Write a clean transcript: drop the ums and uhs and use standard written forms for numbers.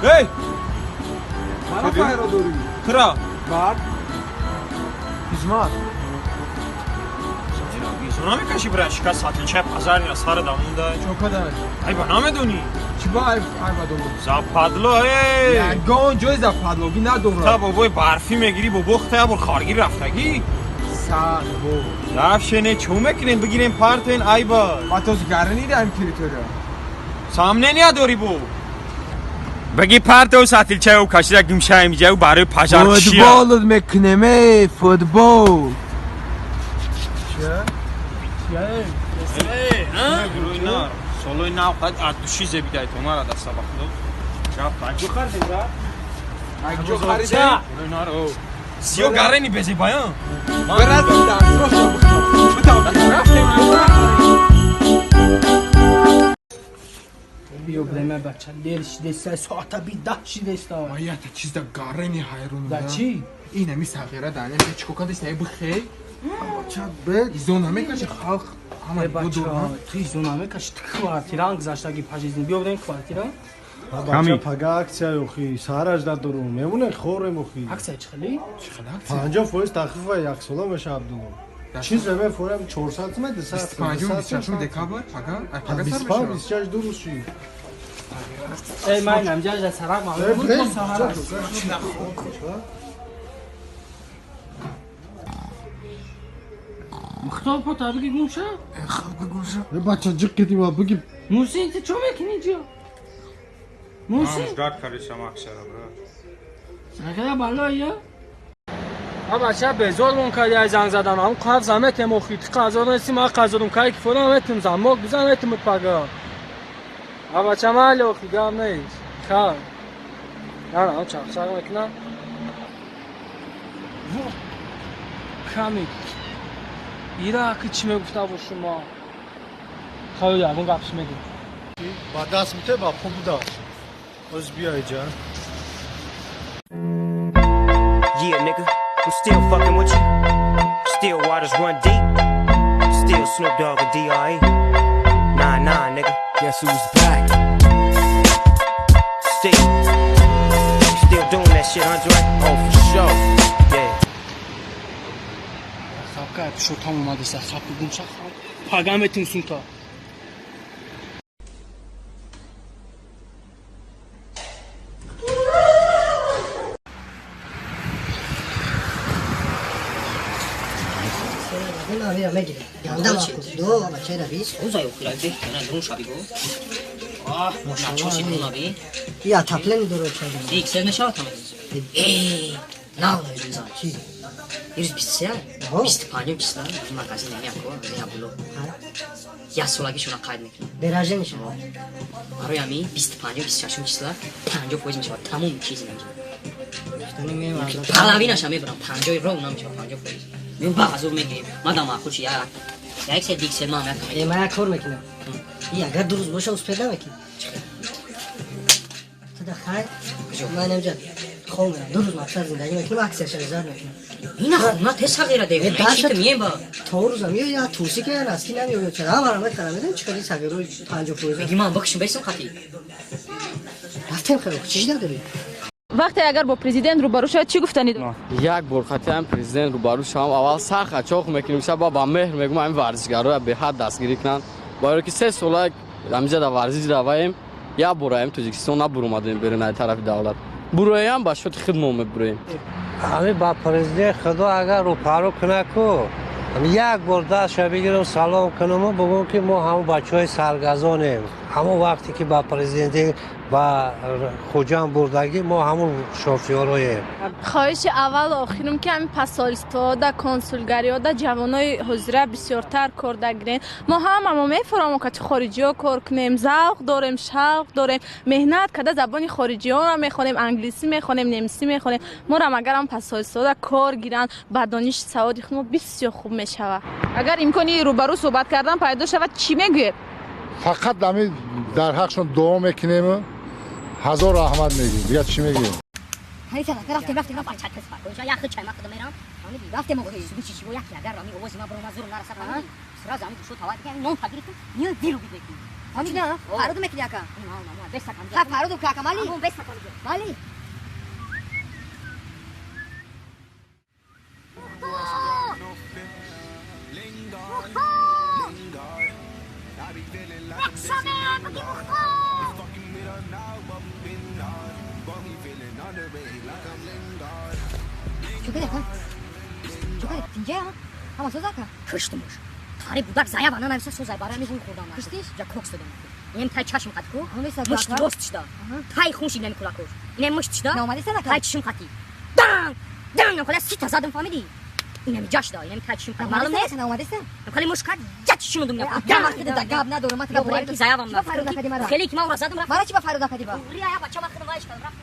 Эй! Мана файро дорӣ. Тура. Баъд хизмат. Намекаши бира шика сатличай пазарня сара дамунда. Чокада. Айба намедонӣ? Чӣ ба айб айба дорӣ? Западло, эй! Ягон ҷой западлогӣ Та надорад. Бобои барфӣ мегирӣ, бобо хта ябор харгир рафтагӣ. Сар бо. Рафшене чӯ мекунем, бигирем партен айба. Ба то гарани даем территория. Сомнения дорӣ бо? Баги партов сатилчаю кашида гимшаем ҷаю барои пожар чия. Футбол мекунем, эй, футбол. Солои нав қад от души зебидай тонара даста ба худо. Гап аҷо хардем ра? Аҷо харидем? Сиё гарени безебаян. Брат, дастроша бихоб. Рафтем. Биё бреме, бача, дер шидеста, соата би 10 шидеста. Ма ята чизда гарени ҳайрон. Да чӣ? Ин ами сағира да ане чико кадес най бихе? Бача, бе Изо намекаши халқ ҳама Э, бача, дурна. ту изо намекаши, ту квартира гузаштаги пажизни. Биё бирем квартира. Бача, пага акция охи, сараш дадорум, мемоне хорем охи. Акция чӣ хели? 50% тахфифа яксола меша, Абдулло. Чиз мефорем 400 сум, 200. 25, 26 декабр пага, ай пага сар 25 мешава. 26 ду рӯз ши. Э, ман намҷа сарак Э, мамун бре, то саҳар. Мухтор, пота биги гумша? Э, бача, ҷиқ кидим, биги. Мусин, ту чо мекунӣ ҷо? Мусин? Ждать карисам аксара, брат. Сагара балоя? А бача, безор мон кардӣ ай занг задан. Ҳам қаф заметем охи, ту қазор нести, ман қазорум, кай ки форам метим замок бизан метим пага. А бача, майли охи, гап нест. Ха. На, на, чақчақ мекунам. Во. Ками. Ира ки чӣ мегуфта бо шумо? Хай, ягон гап чӣ мегӯ? Ба даст мите, ба пул буда. Оз биё иҷа. Yeah, nigga, I'm still fucking with you. Still waters run deep. Still Snoop Dogg and D.R.E. Nah, nah, nigga. Guess who's back? Still. Still doing that shit, Andre? Oh, for sure. Yeah. Хапка шотам омадеса, хапи гумша, пага метим сунта. Ганда ду бачаи рабис. Узай охира беҳтара дрон шаби го. Начоси дрон аби. Я таплени дорад чаби. Иксел мешавад ҳама. Э, нав навидуза. Чи? Ирӯз 23, Аҳо. 25 числа магазин намеяко, магазин Абдулло. Як солагишона қайд мекунам. Бераже мешавад. Барои ҳамин 25, 26 числа 50% мешавад тамоми чизи намешавад. Гуфтани меем. Половинаша мебарам, 50 ровно намешавад 50%. Меем ба азоб мегирем. Мадам маъқул чи як як сел диксел ман як. Э, ман як кор мекунам. И агар 2 рӯз боша, успед намекунӣ. Туда хай, ман инҷа хоб мерам. 2 рӯз мақсад зиндагӣ мекунам, акцияша резар мекунам. Ина хона тез сағира Э, девона. даша Чи мием ба. То рӯзам ё я турси ки носки намеёб чара. Ҳамара мехарам, медонӣ чӣ хели сагирои 50%. Меги ман бикшум бесум хати. Рафтем, хеле чӣ надорӣ? Вақте агар бо президент рӯбарӯ шавад, чӣ гуфтанӣ доред? Як бор қатъиан президент рӯбарӯ шавам, аввал сахт чоқ мекунем, шаба ба меҳр мегӯм, ҳамин варзишгароя беҳад дастгирӣ кунанд, барое ки 3 сола ҳамиҷа дар варзиш раваем, як бор ҳам Тоҷикистон набуромадем берун ай тарафи давлат. Буроям, ба шоти худмон мебуроем. Ҳами ба президент худо агар рӯпарӯ куна ку, ҳами як бор дастша бигирам, салом кунаму бугӯм, ки мо ҳамон бачаҳои саргазонем, ҳамон вақте ки ба президентӣ ба Хуҷанд бурдагӣ, мо ҳамон шофёроем. Хоҳиши аввалу охирум, ки ҳамин посольствода, консулгариёда ҷавонои ҳозира бисёртар кор дагирем. Мо ҳамамо мефуромон кати хориҷиҳо кор кунем, завқ дорем, шавқ дорем, меҳнат карда забони хориҷиҳоро мехонем, англисӣ мехонем, немисӣ мехонем. Морам агар ҳам посольствода кор гиранд, ба дониши саводи худ мо бисёр хуб мешавад. Агар имкони рӯбарӯ суҳбат кардан пайдо шавад, чӣ мегӯед? Фақат ҳами дар ҳақшон дуо мекунему ҳазор раҳмат мегӯем, дигар чӣ мегӯем? Рафтем, рафтем, рафтем, чат тез фарқ. Як чай ма худам мерам. Рафтем, охи, чи чи як агар ами овози ма барома зурм нарасад, сразу ами шо тавай, нон тагирифтам, миё виру бид мекунем. Фаҳмидӣ, фарёду мекунӣ ака? Ха, фарёду ка ака, мали? Мали? Куштумуш. Тари будак зая вана нависа созай барои ҳамин гул хӯрдам. Куштиш? Ҷа кокс додам. Инем тай чашм қати ку. Мушт рост шуда. Тай хун шид нами кулакош. Инем мушт шуда. Тай чишм қати. Данг! Данг! Хала сита задам фаҳмидӣ? Инами ҷа шуда. Инами тай чишм қати. Маълум нест? Хали мушт кард, ҷа чишм дум. Гап надорам, ман Ё ки заявам. Хеле ки ман ура задам рафт. Мара чӣ ба фарёд накардӣ ба? Рия я бача ман худам вайш кардам рафт.